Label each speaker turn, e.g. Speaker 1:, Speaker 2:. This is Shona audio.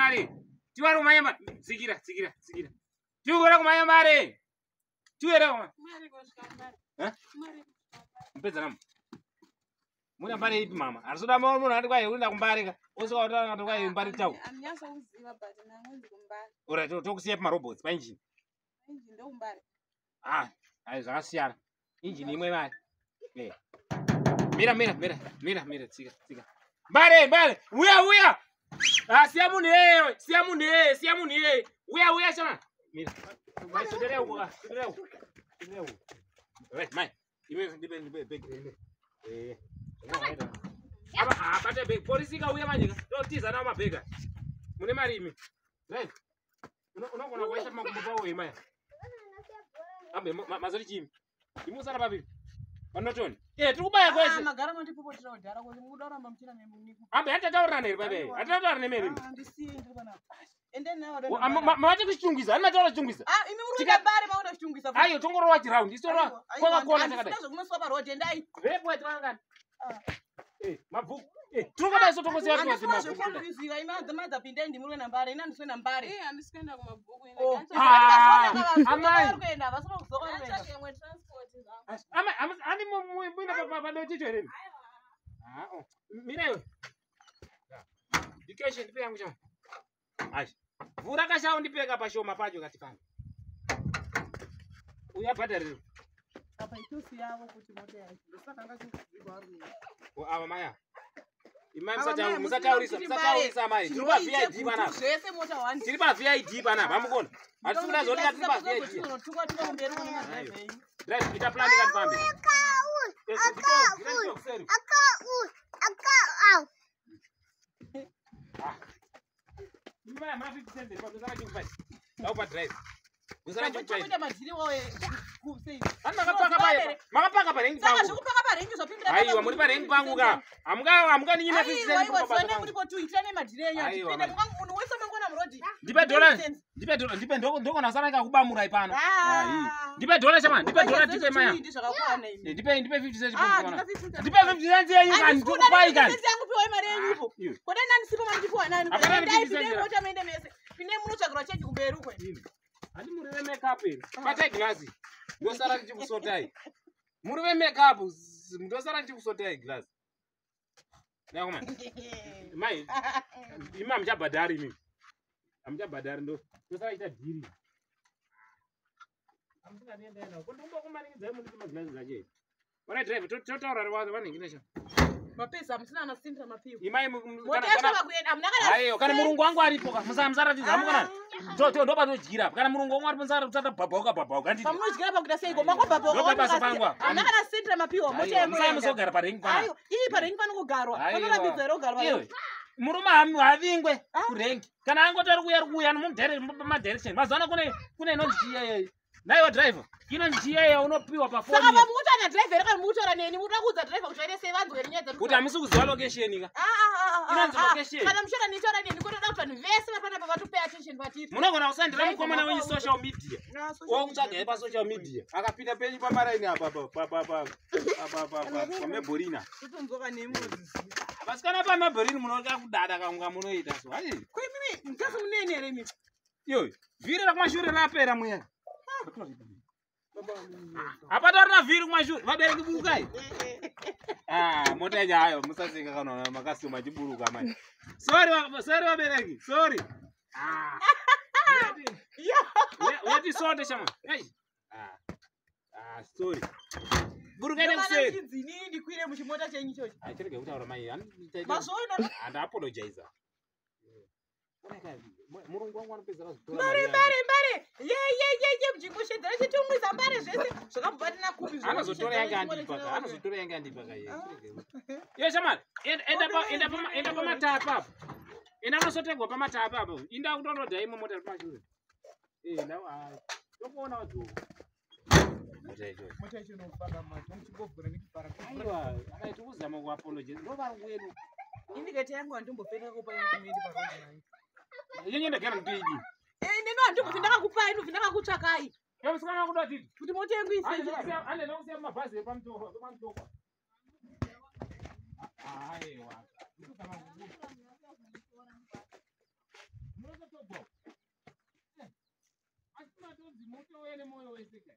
Speaker 1: mbare. Tiwari kumhanya mbare. Tsikira, tsikira, tsikira. Tiwere kumhanya mbare. Tiwere kumhanya. Eh? Mupedza namo. Muna mbare ipi mama? Arisoda munhu ati kwai unoenda kumbare ka. Osvika utaura kuti kwai mbare tau.
Speaker 2: Andinyasokuziva but nangonzi kumbare.
Speaker 1: Ora tokusiya pamarobots painjini.
Speaker 2: Injini ndokumbare.
Speaker 1: Ah, ayi zvakasiyana. Injini imwe mari. Eh. Mira, mira, mira, mira, mira, tsika, tsika. Mbare, mbare, uya, uya. Ah, siya munhu iyeye, siya munhu iyeye, siya munhu iyeye. Uya, uya chama. Mira. Mai, sodera uko ka, sodera uko. Sodera uko. Right, mai. Iwe ndipe ndipe bag ende. Eh. Aba, ah, bata bag. Polisi ikauya manje ka. Totiza nawo mabhega. Mune mari imi. Right. Unogona kuisa makumbo pawo imaya. Ambe mazori chimi. Imusara papi. Panotoni. Eh, tiri kubaya kwese.
Speaker 2: Ah, magara mandipopotera kudhara kuti mukuda kuramba muchina nemuniku.
Speaker 1: Ambe hatataurana here papi. Hatataurana nemeri.
Speaker 2: Ah, ndisiye ndiri panapa. Endeni nawo dona.
Speaker 1: Mavati kuchitungwiza, ani mataura chitungwiza.
Speaker 2: Ah, imi muri kuenda bare makuda kuchitungwiza.
Speaker 1: Ayo tongorowa chiround, isoro kwaka kona
Speaker 2: takadai. Handisina zvekunoswa pa road endai.
Speaker 1: Vepo tirangani. Ah. Eh, mabhuku. Eh, tinokodai so tongosiya
Speaker 2: kuti mabhuku. Handisina zvekunoswa madha pindai ndimurwe nambare, ina ndiswe nambare.
Speaker 3: Eh, handisi kuenda kumabhuku ina.
Speaker 2: Oh.
Speaker 1: Ah, amai.
Speaker 2: Kuenda, vasina kudzoka kuenda.
Speaker 3: Ndatsvake imwe transport zvangu.
Speaker 1: Amai, ani muina padochicho here? Ah, oh. Mira iwe. Dikeshe ndipe yangu chama. Ashi. Vhura kashawo ndipeka pashoma pacho kati pano. Uya bhadhariro.
Speaker 2: Apa itosi yavo kuti mota yacho. Ndosaka ngachikuziva vari.
Speaker 1: Ava maya. Imai musataurisa, musataurisa, musataurisa mai. Tiri pa VID panapa.
Speaker 2: Zvese mota one.
Speaker 1: Tiri pa VID panapa, hamukona. Hatisi kuda zoti tiri pa VID.
Speaker 2: Tunotukwa tuka kumberi kune madrive enyu.
Speaker 1: Drive ita plan ikati fambe. Imai ma 50 cents pa ndosaka chikupai. Daupa drive. Ndosaka chikupai.
Speaker 2: Kuita madhiri wawe kusei.
Speaker 1: Ani makapaka pa makapaka pa rengi
Speaker 2: Saka
Speaker 1: pangu.
Speaker 2: zvekupaka parengi zvapindira.
Speaker 1: Aiwa muri pa rengi pangu ka. Hamuka hamuka ninyima 50 cents
Speaker 2: Aiwa,
Speaker 1: pa basa
Speaker 2: zuva
Speaker 1: pangu.
Speaker 2: muripo tu itirane madhiri enyu.
Speaker 1: Aiwa,
Speaker 2: Atipinde
Speaker 1: mai.
Speaker 2: munhu wese mangwana murodhi.
Speaker 1: Ndipe dola. Ndipe dola, ndipe ndoko ndoko nasara kakubamurai pano.
Speaker 2: Ah.
Speaker 1: Ai. Ndipe dola chama, ndipe dola ndipe maya.
Speaker 2: Ndi zvakakwana imi.
Speaker 1: Eh, Ndipe ndipe 50 cents
Speaker 2: Ah,
Speaker 1: pano.
Speaker 2: ndipe 50 cents.
Speaker 1: Ndipe 50 cents yenyu kani
Speaker 2: Handisi kuda
Speaker 1: ndikupai
Speaker 2: ne
Speaker 1: kani.
Speaker 2: 50 cents yangu piwai mari yenyu ipo.
Speaker 1: Iwe.
Speaker 2: Kodai nani sipo mandipiwa nani?
Speaker 1: Hapana
Speaker 2: Endai
Speaker 1: 50 cents
Speaker 2: pindai
Speaker 1: era.
Speaker 2: mota muende mese. Pindai munotsvagirwa chenji kumberi uko.
Speaker 1: Handi muri vemakeup here. Batai glass. Ndosara ndichikusotai. Muri vemakeup ndosara ndichikusotai glass. Nakoma. Mai, imi hamuchabhadhari imi. Hamuchabhadhari ndo. Ndosara ita dhiri. Hamusingadienda ena. Ko ndikumbokumanikidzai mundipe maglass acho here. Ora driver totaura vanenge necha.
Speaker 2: Mapesa hamusina ana sindira mapiwa.
Speaker 1: Imai
Speaker 2: Mota yacho vakuenda hamuna kana
Speaker 1: Aiyo, kana murungu wangu aripo ka musaratidza hamukana. To ndo panodyira apa. Kana murungu wangu aripo musarata bhabhauka bhabhauka nditi.
Speaker 2: pamunodyira pakuita seiko mangobhabha
Speaker 1: Ndo pabasa pangu apa.
Speaker 2: hamuna kana sindira mapiwa mota
Speaker 1: Aiwa, musai
Speaker 2: yemuenda.
Speaker 1: musogara parengi pana.
Speaker 2: Aiwa, ii parengi panokugarwa.
Speaker 1: Aiwa.
Speaker 2: Panorambidzwa here kugarwa?
Speaker 1: Iwe, murume havingwe kurengi. Kana angoti ari kuuya ari kuuya mumadirection. Mazuva ano kune kune inonzi chiyayi. Naiwa driver. Inonzi chiyayi unopiwa
Speaker 2: Saka
Speaker 1: pafoni.
Speaker 2: pamukuti ana driver here kana mukutaura neni mukuda kuudza driver kuti vaite sei vanzwe here nyaya dzatiri
Speaker 1: Kuti hamusi kuziva location ka.
Speaker 2: Ah, ah, ah, ah,
Speaker 1: Inonzi
Speaker 2: ah, ah.
Speaker 1: location.
Speaker 2: Kana muchiona niitaura neni kutoda kuti vanhu vese vari panapa vatopay attention patiri.
Speaker 1: Munogona kusandira mukomana wenyu social media. Wakutsvagai pasocial media. Akapinda penyu pamaraini apa pa pa pa pa pa pa pa pameborina.
Speaker 2: Kutonzoka nemozi.
Speaker 1: Vasikana pameborina munoda kudada kamwe kamunoita so. Hai.
Speaker 2: Ko imimi mukasi muneni here imimi?
Speaker 1: Iwe, vhiri rakumashure rapera mweya. Hapatorina vhiri kumashure, vabereki burukai. Ah, mota yenyu hayo, musaseka kana makasuma achiburuka mai. Sorry, sorry vabereki, sorry. Ah. Uyati sote shama. Hey. Ah. Ah, sorry. Burukai nekuseri.
Speaker 2: Ndinzi inini ndikwire muchimota chenyu ichocho.
Speaker 1: Ah, chirege kutaura mai.
Speaker 2: Mazvoona
Speaker 1: Handi apologize. Murungu wangu anopedza akazotora
Speaker 2: mbare
Speaker 1: mari yangu.
Speaker 2: mbare mbare ye ye ye ye mujingoshedzera chitungwiza mbare zvese zvakabvatina kupi
Speaker 1: Anozotora yange andipa ka, anozotora yange andipa ka iye. Iye shamari, enda pa enda pa enda pamatapa apo. Enda unosotegwa pamatapa apo. Inda kutonodha imwe mota iri pamashure. Eh, ndau hayi. Tokuona wadzoka. Mota ichoyo.
Speaker 4: Mota yacho inofaka mati muchingovhura nekuvhara.
Speaker 1: Aiwa, akaita kuzama kuapologize. Ndo vari wedu.
Speaker 2: Indiketi yangu handimbofenda kupa yangu paroad nayo.
Speaker 1: Yenye ndagara ndipidi.
Speaker 2: Eh, neno handimbofi ndakakupai ndobvi ndakakutsvakai
Speaker 1: Yo musikana wakuda titi.
Speaker 2: kuti mota yangu
Speaker 1: Ande
Speaker 2: isei.
Speaker 1: ande nokusiya mabhazi pamutoko, pamutoko. Aiwa. Mutouya nemoyo wese kai.